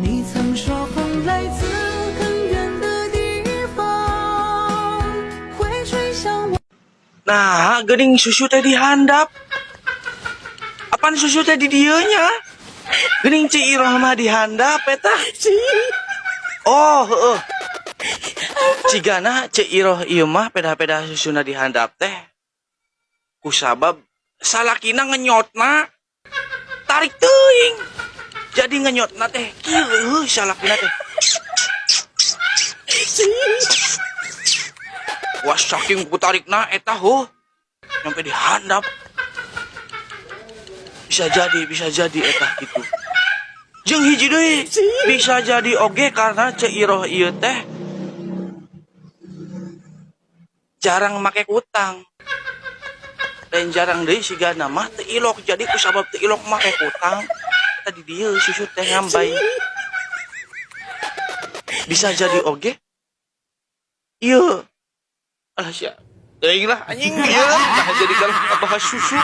你曾说风来自很远的地方，会吹向我。 Nah, geuning susu teh di handap. Apan susu teh di dieu nya? Geuning Ceu Iroh mah di handap eta. Oh, heeh. Cigana Ceu Iroh ieu mah peda-peda susuna di handap teh. Kusabab salakina ngenyotna tarik teuing. Jadi ngenyotna teh kieu heuh salakina teh. Wah, saking ku tarikna eta heuh nyampe di handap. Bisa jadi eta gitu. Jeung hiji deui, bisa jadi oge karena Ceu Iroh ieu teh jarang make kutang. Lain jarang deui, sigana mah teu ilok, jadi kusabab teu ilok make kutang eta di dieu susu teh ngambay. Bisa jadi oge ieu. Alah sia. Teuing lah anjing ieu. Nah, jadi kalau ngebahas susu.